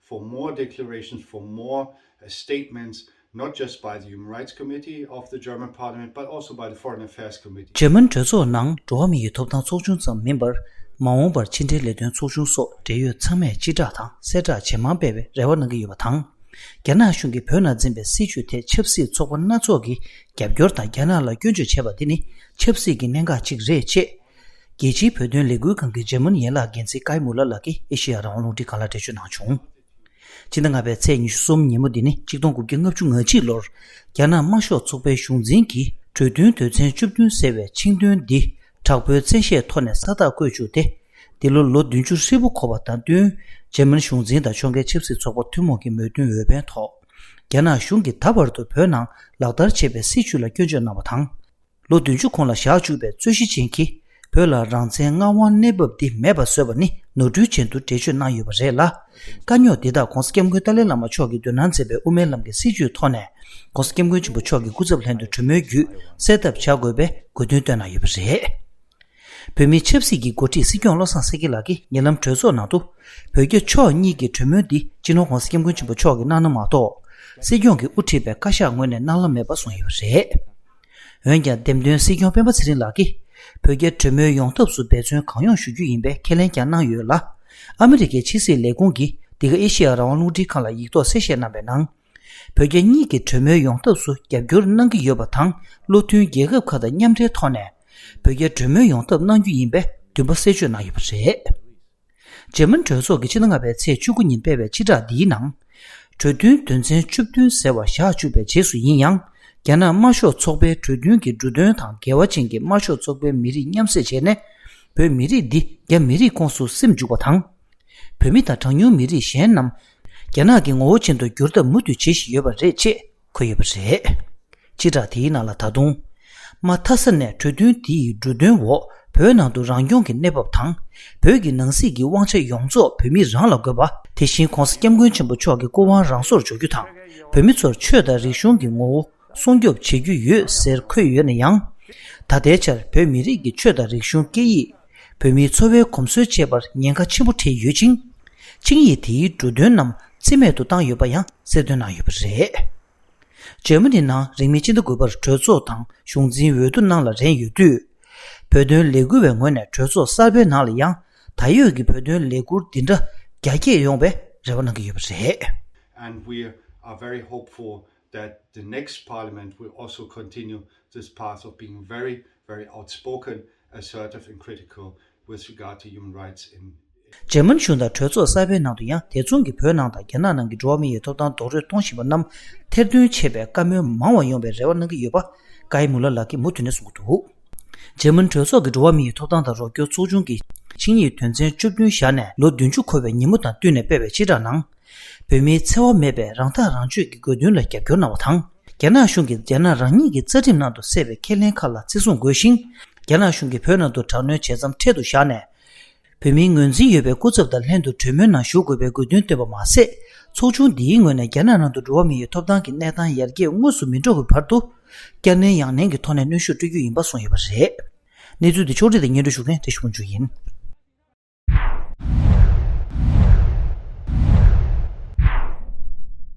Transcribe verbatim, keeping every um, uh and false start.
for more declarations, for more uh, statements, not just by the Human Rights Committee of the German Parliament, but also by the Foreign Affairs Committee. འཇར་མན་གྲོས་ཚོགས་ནང་འགྲོ་བ་མིའི་ཐོབ་ཐང་ཚོགས་ཆུང་ཙམ་མིན་པར། མ་འོངས་པར་ཕྱི་འབྲེལ་ལས་དོན་ཚོགས་ཆུང་སོགས་འབྲེལ་ཡོད་ཚང་མས་སྤྱི་བསྒྲགས་དང་གསལ་བསྒྲགས་ཇེ་མང་སྤེལ་བའི་རེ་བ་གནང་གི་ཡོད་པ་དང་། རྒྱ་ནག་གཞུང་གིས་བོད་ནང་འཛིན་པའི་སྲིད་བྱུས་ཐད་ཆབ་སྲིད་ཚོགས་པ་སྣ་ཚོགས་ཀྱིས་རྒྱབ་སྐྱོར་དང་རྒྱ་ནག་ལ་སྐྱོན་བརྗོད་བྱས་པ་འདི་ནི་ཆབ་སྲིད་ཀྱི་གནད་འགག་ཅིག་རེད་ཅེས། རྒྱལ་སྤྱིའི་བོད་དོན་ལས་འགུལ་ཁང་གི་འཇར་མན་ཡན་ལག་འགན་འཛིན་ཀའི་མུ་ལར་ལགས་ཀྱིས་ཨེ་ཤེ་ཡ་རང་དབང་རླུང་འཕྲིན་ཁང་ལ་འགྲེལ་བརྗོད་གནང་བྱུང་། ཕྱི་ཟླ་ལྔ་པའི་ཚེས་ཉི་ཤུ་གསུམ་ཉིན་མོ་འདི་ནི་ཆིག་སྟོང་དགུ་བརྒྱ་ལྔ་བཅུ་ང་གཅིག་ལོར་རྒྱ་ནག་དམར་ཤོག་ཚོགས་པའི་གཞུང་འཛིན་གྱིས་གྲོས་མཐུན་དོན་ཚན་བཅུ་བདུན་ཟེར་བའི་ཆིངས་དོན་འདི་དྲག་པོའི་བཙན་ཤེད་ཐོག་ནས་ས་རྟགས་བཀོད་བཅུག་སྟེ། འདི་ལོ་ལོ་བདུན་ཅུ་ཧྲིལ་པོ་འཁོར་བ་དང་བསྟུན། འཇར་མན་གཞུང་འཛིན་དང་ཕྱོགས་འགལ་ཆབ་སྲིད་ཚོགས་པ་ཐུན་མོང་གི་མོས་མཐུན་འོས་འཕེན་ཐོག་རྒྱ་ནག་གཞུང་གིས་ད་བར་དུ་བོད་ནང་ལག་བསྟར་བྱས་པའི་སྲིད་བྱུས་ལ་སྐྱོན་བརྗོད་གནང་བ་དང་། ལོ་བདུན་ཅུ་གོང་ལ་བཞག་བཅུག་པའི་རྩོད་གཞི་ཅན་གྱི་བོད་ལ་རང་བཙན་མངའ་དབང་གནས་བབ་འདི་མེད་པ་བཟོས་པ་ནི་ནོར་འཁྲུལ་ཅན་དུ་འགྲེལ་བརྗོད་གནང་ཡོད་པ་རེད་ལ། དཀའ་རྙོག་འདི་དག་༸གོང་ས་༸སྐྱབས་མགོན་ཏཱ་ལའི་བླ་མ་མཆོག་གིས་མདུན་ན་མཛད་པའི་དབུ་མའི་ལམ་གྱི་སྲིད་བྱུས་ཐོག་ནས་༸གོང་ས་༸སྐྱབས་མགོན་ཆེན་པོ་མཆོག་གི་སྐུ་ཚབ་ལྷན་དུ་གྲོས་མོལ་བརྒྱུད་སེལ་ཐབས་བྱ་དགོས་པའི་དགོས་འདུན་བཏོན་གནང་ཡོད་པ་རེད། བོད་མིའི་ཆབ་སྲིད་ཀྱི་འགོ་ཁྲིད་སྲིད་སྐྱོང་བློ་བཟང་སེང་གེ་ལགས་ཀྱིས་ཉེ་ལམ་གྲོས་ཚོགས་ནང་དུ། བོད་རྒྱ་ཕྱོགས་གཉིས་ཀྱི་གྲོས་མོལ་འདི་སྤྱི་ནོར་༸གོང་ས་༸སྐྱབས་མགོན་ཆེན་པོ་མཆོག་གིས་གནང་ན་མ་གཏོགས། སྲིད་སྐྱོང་གིས་དབུ་ཁྲིད་པའི་བཀའ་ཤག་ངོས་ནས་གནང་ལམ་མེད་པ་གསུངས་ཡོད་པ་རེད། འོན་ཀྱང་འདེམས་ཐོན་སྲིད་སྐྱོང་སྤེན་པ་ཚེ་རིང་ལགས་ཀྱིས། བོད་རྒྱ་གྲོས་མོལ་ཡོང་ཐབས་སུ་འབད་བརྩོན་གང་ཡོང་ཞུ་རྒྱུ་ཡིན་པའི་ཁས་ལེན་ཀྱང་གནང་ཡོད་ལ། ཨ་མི་རི་ཀའི་ཕྱི་སྲིད་ལས་ཁུངས་ཀྱིས་འདི་ག་ཨེ་ཤེ་ཡ་རང་དབང་རླུང་འཕྲིན་ཁང་ལ་ཡིག་ཐོག་གསལ་བཤད་གནང་བའི་ནང་། བོད་རྒྱ་གཉིས་ཀྱི་གྲོས་མོལ་ཡོང་ཐབས་སུ་རྒྱབ་སྐྱོར་གནང་གི་ཡོད་པ་དང་། བློ་མཐུན་རྒྱལ་ཁབ་ཁག་དང་མཉམ་འབྲེལ་ཐོག་ནས། བོད་རྒྱ་གྲོས་མོལ་ཡོང་ཐབས་གནང་རྒྱུ་ཡིན་པའི་འདུན་པ་གསལ་བརྗོད་གནང་ཡོད་པ་རེད། འཇར་མན་གྲོས་ཚོགས་ཀྱིས་ཕྱི་ཟླ་ལྔ་པའི་ཚེས་བཅུ་དགུ་ཉིན་སྤེལ་བའི་སྤྱི་བསྒྲགས་འདིའི་ནང་། གྲོས་མཐུན་དོན་ཚན་བཅུ་བདུན་ཟེར་བ་བཞག་བཅུག་པའི་རྗེས་སུ་ཡིན་ཡང་། རྒྱ་ནག་དམར་ཤོག་ཚོགས་པའི་གྲོས་མཐུན་གྱི་འབྲུ་དོན་དང་འགལ་བ་ཅན་གྱི་དམར་ཤོག་ཚོགས་པའི་མི་རིགས་མཉམ་བསྲེས་བྱས་ནས། བོད་མི་རིགས་འདི་རྒྱ་མི་རིགས་ཁོངས་སུ་སིམ་འཇུག་པ་དང་། བོད་མི་དང་གྲངས་ཉུང་མི་རིགས་གཞན་རྣམས། རྒྱ་ནག་གི་ངོ་བོ་ཅན་དུ་འགྱུར་ཐབས་མུ་མཐུད་བྱེད་བཞིན་ཡོད་པ་རེད་ཅེས་འཁོད་ཡོད་པ་རེད། སྤྱི་བསྒྲགས་དེའི་ནང་ལ་ད་དུང་། མ་མཐའ་ས་ནས་གྲོས་མཐུན་དེ་ཡི་འབྲུ་དོན་འོག་བོད་ནང་དུ་རང་སྐྱོང་གི་གནས་བབ་དང་། བོད་ཀྱི་ནང་སྲིད་ཀྱི་དབང་ཆ་ཡོངས་རྫོགས་བོད་མི་རང་ལ་དགོས་པ། དེ་བཞིན་༸གོང་ས་༸སྐྱབས་མགོན་ཆེན་པོ་མཆོག་གི་སྐུ་དབང་རང་སོར་འཇོག་རྒྱུ་དང་། བོད་མི་ཚོར་ཆོས་དང་རིག་གཞུང་གི་ངོ་བོ་སྲུང་སྐྱོབ་བྱེད་རྒྱུ་ཡོད་ཟེར་འཁོད་ཡོད་ན་ཡང་། ད་ལྟའི་ཆར་བོད་མི་རིགས་ཀྱི་ཆོས་དང་རིག་གཞུང་། སྐད་ཡིག་བོད་མིའི་འཚོ་བའི་གོམས་སྲོལ་བཅས་པར་ཉེན་ཁ་ཆེན་པོ་འཕྲད་ཡོད་ཅིང་། ཆིངས་ཡིག་དེའི་འབྲུ་དོན་རྣམས་རྩིས་མེད་དུ་བཏང་ཡོད་པ་ཡང་གསལ་སྟོན་གནང་ཡོད་པ་རེད། འཇར་མ་ནི་ནང་རིང་མིན་སྤྱི་ཟླ་དགུ་པར་གྲོས་ཚོགས་དང་གཞུང་འཛིན་འོས་བསྡུ་གནང་ལ་རན་ཡོད་དུས། བོད་དོན་ལས་འགུལ་བའི་ངོས་ནས་གྲོས་ཚོགས་གསར་པའི་ནང་ལ་ཡང་ད་ཡོད་ཀྱི་བོད་དོན་ལས་འགུལ་འདི་འདྲ་རྒྱ་སྐྱེད་ཡོང་བའི་རེ་བ་གནང་གི་ཡོད་པ་རེད། And we are very hopeful that the next parliament will also continue this path of being very, very outspoken, assertive, and critical with regard to human rights in འཇར་མན་གཞུང་དང་གྲོས་ཚོགས་གསར་པའི་ནང་དུ་ཡང་དེ་མཚུངས་ཀྱི་བོད་ནང་དང་རྒྱ་ནག་ནང་གི་འགྲོ་བ་མི་ཡི་ཐོབ་ཐང་རྡོག་རོལ་གཏོང་བཞིན་པ་རྣམས་ཐེར་འདོན་བྱེད་པའི་བཀའ་མོལ་མང་བ་ཡོང་བའི་རེ་བ་གནང་གི་ཡོད་པ་ཀའི་མུ་ལ་ལགས་ཀྱིས་མུ་མཐུད་ནས་གསུངས་ཀྱི་འདུག་འཇར་མན་གྲོས་ཚོགས་ཀྱི་འགྲོ་བ་མི་ཡི་ཐོབ་ཐང་དང་རོགས་སྐྱོར་ཚོགས་ཆུང་གིས་ཆིངས་ཡིག་དོན་ཚན་བཅུ་བདུན་བཞག་ནས་ལོ་བདུན་ཅུ་འཁོར་བའི་ཉིན་མོ་དང་བསྟུན་ནས་སྤེལ་བའི་སྤྱི་བསྒྲགས་ནང་། བོད་མིའི་འཚེ་བ་མེད་པའི་རང་ཐག་རང་གཅོད་ཀྱི་དགོས་འདུན་ལ་རྒྱབ་སྐྱོར་གནང་བ་དང་། རྒྱ་ནག་གཞུང་གིས་རྒྱ་ནག་རང་ཉིད་ཀྱི་རྩ་ཁྲིམས་ནང་དུ་གསལ་བའི་ཁས་ལེན་ཁག་ལ་བརྩི་སྲུང་དགོས་ཤིང་། རྒྱ་ནག་གཞུང་གིས་བོད་ནང་དུ་དྲག་གནོན་བྱེད་མཚམས་འཕྲལ་དུ་བཞག་ནས། བོད་མིའི་ངོས་འཛིན་ཡོད་པའི་སྐུ་ཚབ་དང་ལྷན་དུ་གྲོས་མོལ་ནང་ཞུགས་དགོས་པའི་དགོས་འདུན་བཏོན་པ་མ་ཟད། ཚོགས་ཆུང་འདིའི་ངོས་ནས་རྒྱ་ནག་ནང་དུ་འགྲོ་བ་མི་ཡི་ཐོབ་ཐང་གི་གནས་སྟངས་ཡར་རྒྱས་དངོས་སུ་མི་འགྲོ་བའི་བར་དུ། བསྐྱར་ནན་ཡང་ནན་གྱི་ཐོག་ནས་གནོན་ཤུགས་སྤྲོད་རྒྱུ་ཡིན་པ་གསུངས་ཡོད་པ་རེད། གནས་ཚུལ་འདི་ཕྱོགས་སྒྲིག་དང་སྙན་སྒྲོན་ཞུ་མཁན་བཀྲ་ཤིས་ཕུན་ཚོགས་ཡིན།